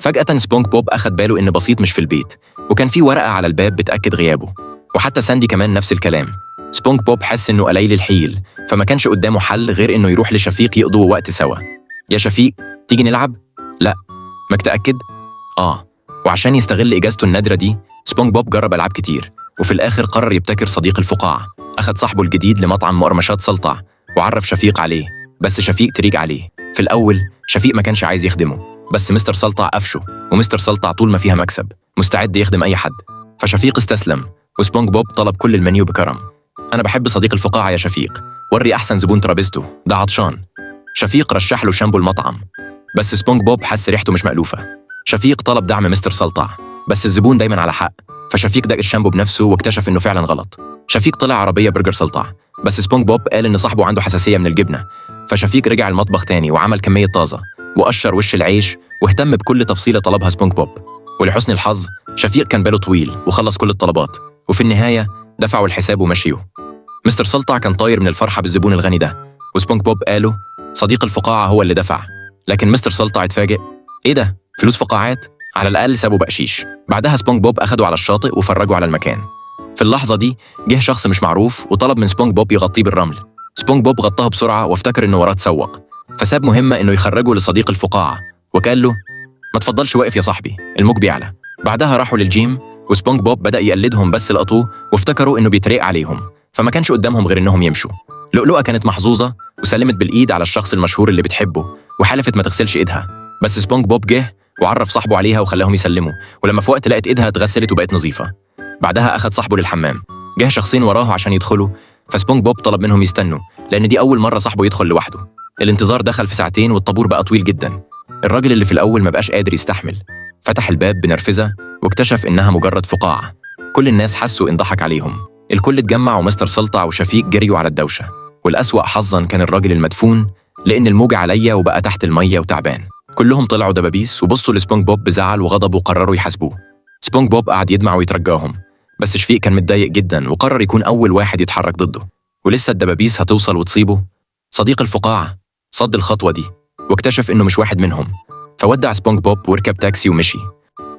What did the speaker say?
فجأة سبونج بوب أخد باله إن بسيط مش في البيت، وكان في ورقة على الباب بتأكد غيابه، وحتى ساندي كمان نفس الكلام. سبونج بوب حس إنه قليل الحيل، فما كانش قدامه حل غير إنه يروح لشفيق يقضوا وقت سوا. يا شفيق، تيجي نلعب؟ لا. متأكد؟ آه. وعشان يستغل إجازته النادرة دي، سبونج بوب جرب ألعاب كتير، وفي الآخر قرر يبتكر صديق الفقاعة. أخد صاحبه الجديد لمطعم مقرمشات سلطع وعرف شفيق عليه، بس شفيق تريق عليه. في الأول شفيق ما كانش عايز يخدمه، بس مستر سلطع قفشه، ومستر سلطع طول ما فيها مكسب مستعد يخدم أي حد. فشفيق استسلم، وسبونج بوب طلب كل المنيو بكرم. أنا بحب صديق الفقاعة يا شفيق، وري أحسن زبون ترابيزته، ده عطشان. شفيق رشح له شامبو المطعم، بس سبونج بوب حس ريحته مش مألوفة. شفيق طلب دعم مستر سلطع، بس الزبون دايما على حق، فشفيق دق الشامبو بنفسه واكتشف انه فعلا غلط. شفيق طلع عربية برجر سلطع، بس سبونج بوب قال ان صاحبه عنده حساسية من الجبنة. فشفيق رجع المطبخ تاني وعمل كمية طازة وقشر وش العيش واهتم بكل تفصيلة طلبها سبونج بوب. ولحسن الحظ شفيق كان باله طويل وخلص كل الطلبات، وفي النهاية دفعوا الحساب ومشيوا. مستر سلطع كان طاير من الفرحة بالزبون الغني ده، وسبونج بوب قاله صديق الفقاعة هو اللي دفع. لكن مستر سلطع اتفاجئ، ايه ده؟ فلوس فقاعات؟ على الأقل سابوا بقشيش. بعدها سبونج بوب أخده على الشاطئ وفرجه على المكان. في اللحظة دي جه شخص مش معروف وطلب من سبونج بوب يغطيه بالرمل. سبونج بوب غطاه بسرعة وافتكر إنه وراه تسوق، فساب مهمة إنه يخرجه لصديق الفقاعة، وقال له ما تفضلش واقف يا صاحبي، الموج بيعلى. بعدها راحوا للجيم، وسبونج بوب بدأ يقلدهم، بس لقطوه وافتكروا إنه بيتريق عليهم، فما كانش قدامهم غير إنهم يمشوا. لؤلؤة كانت محظوظة وسلمت بالإيد على الشخص المشهور اللي بتحبه، وحلفت ما تغسلش إيدها، بس سبونج بوب جه وعرف صاحبه عليها وخلاهم يسلموا، ولما في وقت لقت إيدها اتغسلت وبقت نظيفة. بعدها أخد صاحبه للحمام، جه شخصين وراه عشان يدخلوا، فسبونج بوب طلب منهم يستنوا لأن دي أول مرة صاحبه يدخل لوحده. الانتظار دخل في ساعتين والطابور بقى طويل جدا. الراجل اللي في الأول ما بقاش قادر يستحمل، فتح الباب بنرفزة واكتشف إنها مجرد فقاعة. كل الناس حسوا إن ضحك عليهم. الكل اتجمع، ومستر سلطع وشفيق جريوا على الدوشة. والأسوأ حظا كان الراجل المدفون، لأن الموج عليا وبقى تحت المية وتعبان. كلهم طلعوا دبابيس وبصوا لسبونج بوب بزعل وغضب وقرروا يحاسبوه. سبونج بوب قعد يدمع ويترجاهم، بس شفيق كان متضايق جدا وقرر يكون أول واحد يتحرك ضده. ولسه الدبابيس هتوصل وتصيبه. صديق الفقاعة صد الخطوة دي واكتشف إنه مش واحد منهم، فودع سبونج بوب وركب تاكسي ومشي.